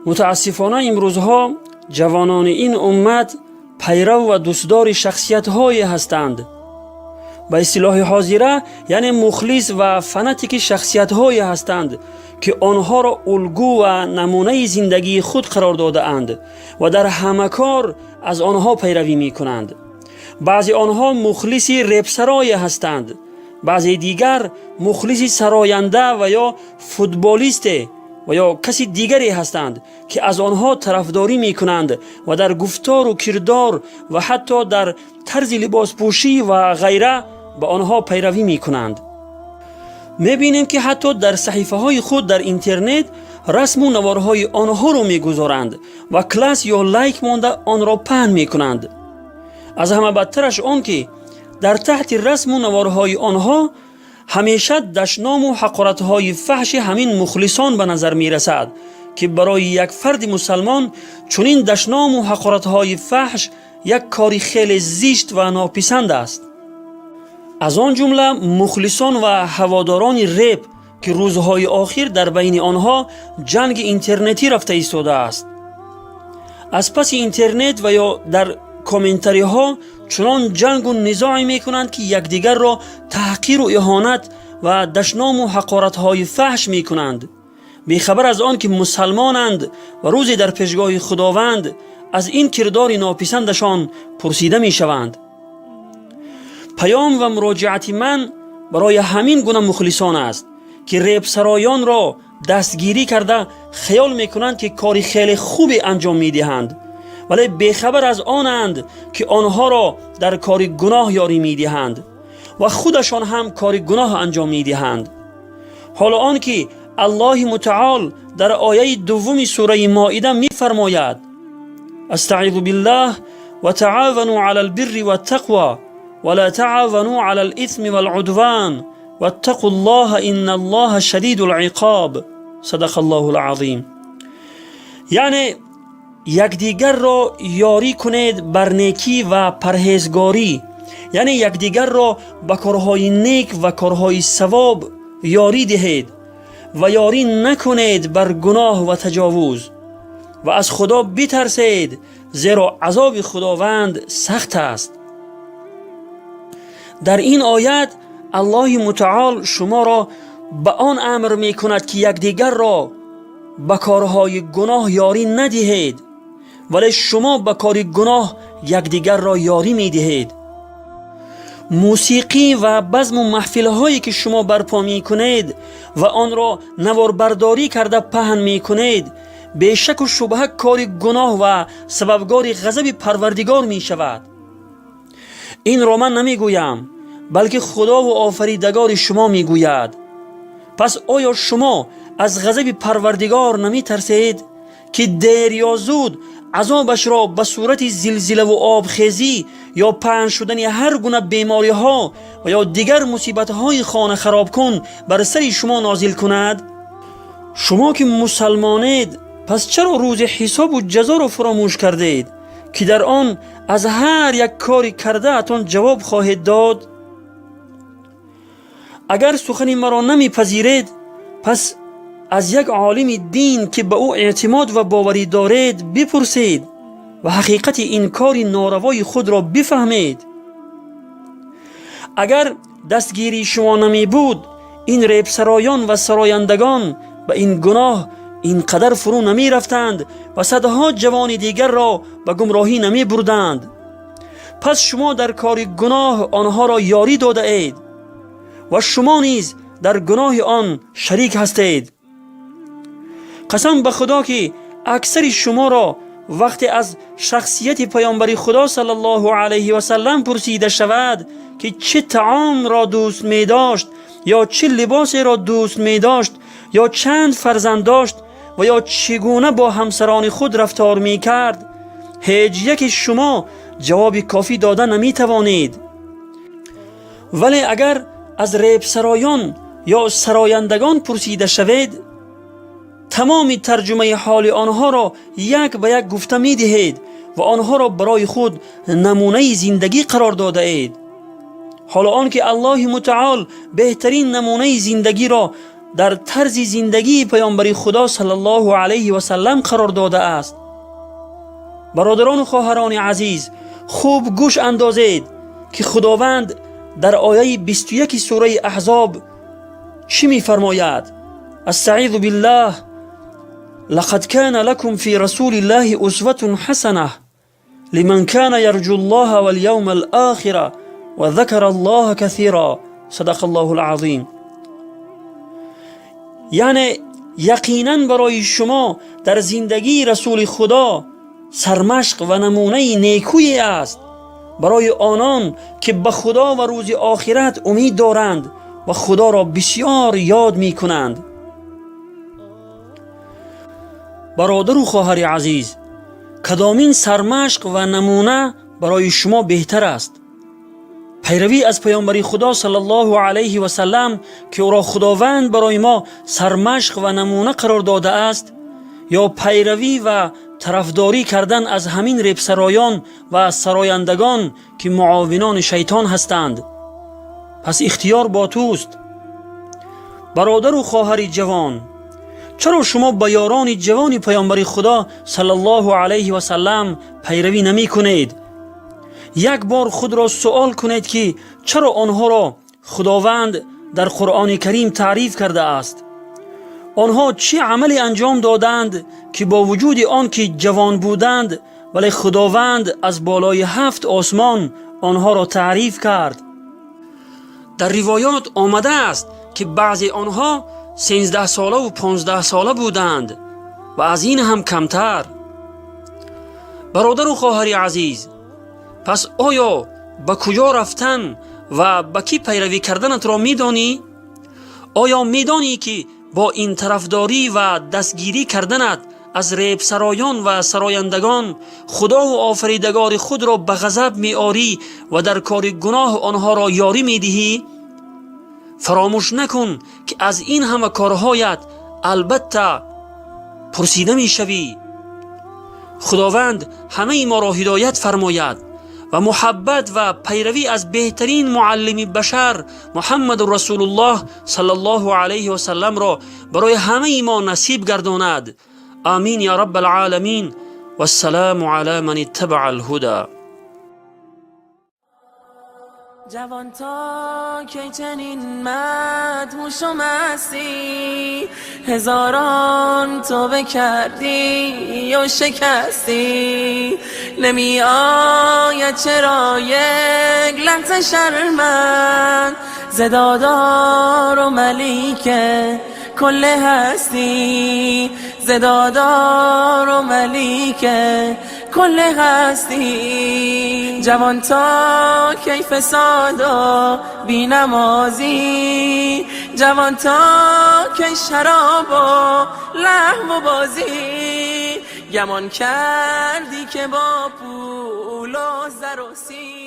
Мутаассифона, имрӯзҳо ҷавонони ин уммат пайрав ва дӯстдори шахсиятҳое ҳастанд, ба истилоҳи ҳозира, яъне мухлис ва фанатики шахсиятҳое ҳастанд, ки онҳоро улгӯ ва намунаи зиндагии худ қарор додаанд ва дар ҳама кор аз онҳо пайравӣ мекунанд. Баъзе онҳо мухлиси репсарое ҳастанд, баъзе дигар мухлиси сароянда ва ё футболисте ва ё каси дигаре ҳастанд, ки аз онҳо тарафдорӣ мекунанд ва дар гуфтору кирдор ва ҳатто дар тарзи либоспӯшӣ ва ғайра ба онҳо пайравӣ мекунанд. Мебинем, ки ҳатто дар саҳифаҳои худ дар интернет расму наворҳои онҳоро мегузоранд ва класс ё лайк монда, онро паҳн мекунанд. Аз ҳама бадтараш он, ки дар таҳти расму наворҳои онҳо ҳамеша дашному ҳақоратҳои фаҳши ҳамин мухлисон ба назар мерасад, ки барои як фарди мусалмон чунин дашному ҳақоратҳои фаҳш як кори хеле зишт ва нописанд аст. Аз он ҷумла мухлисон ва ҳаводорони реп, ки рӯзҳои охир дар байни онҳо ҷанги интернетӣ рафта истодааст. Аз паси интернет ва ё дар комментариҳо чунон ҷангу низоъе мекунанд, ки якдигарро таҳқиру иҳонат ва дашному ҳақоратҳои фаҳш мекунанд, бехабар аз он ки мусалмонанд ва рӯзе дар пешгоҳи Худованд аз ин кирдори нописандашон пурсида мешаванд. Паём ва муроҷиати ман барои ҳамин гуна мухлисон аст, ки репсароёнро дастгирӣ карда, хаёл мекунанд, ки кори хеле хубе анҷом медиҳанд, вале бехабар аз онанд, ки онҳоро дар кори гуноҳ ёрӣ медиҳанд ва худашон ҳам кори гуноҳ анҷом медиҳанд. Ҳоло он ки Аллоҳи Мутаол дар ояи дуввуми сураи Моида мефармояд: أستعيذ بالله، وتعاونوا على البر والتقوى ولا تعاونوا على الإثم والعدوان واتقوا الله إن الله شديد العقاب. صدق الله العظيم. Яъне якдигарро ёрӣ кунед бар некӣ ва парҳезгорӣ, яъне якдигарро ба корҳои нек ва корҳои савоб ёрӣ диҳед ва ёрӣ накунед бар гуноҳ ва таҷовуз ва аз Худо битарсед, зеро азоби Худованд сахт аст. Дар ин оят Аллоҳи Мутаол шуморо ба он амр мекунад, ки якдигарро ба корҳои гуноҳ ёрӣ надиҳед, вале шумо ба кори гуноҳ якдигарро ёрӣ медиҳед. Мусиқӣ ва базму маҳфилҳое, ки шумо барпо мекунед ва онро наворбардорӣ карда паҳн мекунед, бешаку шубҳа кори гуноҳ ва сабабгори ғазаби Парвардигор мешавад. Инро ман намегӯям, балки Худову Офаридагори шумо мегӯяд. Пас оё шумо аз ғазаби Парвардигор наметарсед, ки дер ё зуд азобашро ба сурати зилзилаву обхезӣ ё паҳн шудани ҳар гуна бемориҳо ва ё дигар мусибатҳои хонахаробкун бар сари шумо нозил кунад? Шумо ки мусалмонед, пас чаро рӯзи ҳисобу ҷазоро фуромӯш кардед, ки дар он аз ҳар як кори кардаатон ҷавоб хоҳед дод? Агар сухани маро намепазиред, пас аз як олими дин, ки ба ӯ эътимод ва боварӣ доред, бипурсед ва ҳақиқати ин кори норавои худро бифаҳмед. Агар дастгирии шумо намебуд, ин репсароён ва сарояндагон ба ин гуноҳ ин қадар фурӯ намерафтанд ва садҳо ҷавони дигарро ба гумроҳӣ намебурданд. Пас шумо дар кори гуноҳ онҳоро ёрӣ додаед ва шумо низ дар гуноҳи он шарик ҳастед. Қасам ба Худо, ки аксари шуморо вақте аз шахсияти паёмбари Худо صلى الله عليه وسلم пурсида шавад, ки чӣ таомро дӯст медошт ё чӣ либосеро дӯст медошт ё чанд фарзанд дошт ва ё чӣ гуна бо ҳамсарони худ рафтор мекард, ҳеҷ яке шумо ҷавоби кофӣ дода наметавонед. Вале агар аз репсароён ё сарояндагон пурсида шавед, тамоми тарҷумаи ҳоли онҳоро як ба як гуфта медиҳед ва онҳоро барои худ намунаи зиндагӣ қарор додаед. Ҳоло он ки Аллоҳи Мутаол беҳтарин намунаи зиндагиро дар тарзи зиндагии паёмбари Худо саллаллоҳу алайҳи васаллам қарор додааст. Бародарону хоҳарони азиз, хуб гӯш андозед, ки Худованд дар ояи 21 сураи Аҳзоб чӣ мефармояд: Астаизу биллаҳ, لقد كان لكم في رسول الله أسوة حسنة لمن كان يرجو الله واليوم الآخر وذكر الله كثيرا. صدق الله العظيم. Яъне яқинан барои шумо дар зиндагии расули Худо сармашқ ва намунаи некӯе аст барои онон, ки ба Худо ва рӯзи охират умед доранд ва Худоро бисёр ёд мекунанд. Бародару хоҳари азиз, кадомин сармашқ ва намуна барои шумо беҳтар аст? Пайравӣ аз паёмбари Худо саллаллоҳу алайҳи васаллам, ки ӯро Худованд барои мо сармашқ ва намуна қарор додааст, ё пайравӣ ва тарафдорӣ кардан аз ҳамин репсароён ва сарояндагон, ки муовинони шайтон ҳастанд? Пас ихтиёр бо туст. Бародару хоҳари ҷавон, чаро шумо ба ёрони ҷавони паёмбари Худо саллаллоҳу алайҳи васаллам пайравӣ намекунед? Як бор худро суол кунед, ки чаро онҳоро Худованд дар Қуръони Карим таъриф кардааст. Онҳо чӣ амале анҷом доданд, ки бо вуҷуди он ки ҷавон буданд, вале Худованд аз болои ҳафт осмон онҳоро таъриф кард? Дар ривоёт омадааст, ки баъзе онҳо 13-солаву 15-сола буданд ва аз ин ҳам камтар. Бародару хоҳари азиз, пас оё ба куҷо рафтан ва ба кӣ пайравӣ карданатро медонӣ? Оё медонӣ, ки бо ин тарафдорӣ ва дастгирӣ карданат аз репсароён ва сарояндагон Худову Офаридагори худро ба ғазаб меорӣ ва дар кори гуноҳ онҳоро ёрӣ медиҳӣ? Фаромӯш накун, ки аз ин ҳама корҳоят албатта пурсида мешавӣ. Худованд ҳамаи моро ҳидоят фармояд ва муҳаббат ва пайравӣ аз беҳтарин муаллими башар Муҳаммаду Расулуллоҳ саллаллоҳу алайҳи васалламро барои ҳамаи мо насиб гардонад. Амин я раббал оламин. Вассаламу ала ман иттабаа алҳуда. جوان تا کی چنین مدهوش و مستی؟ هزاران توبه کردی و شکستی. نمی آید چرا یک لحظه شرمت ز دادار و ملیک کل هستی؟ ز دادار و ملیک کل هستی. جوان تا کی فساد و بی نمازی؟ جوان تا کی شراب و لهو و بازی؟ گمان کردی که با پول و زر و سیم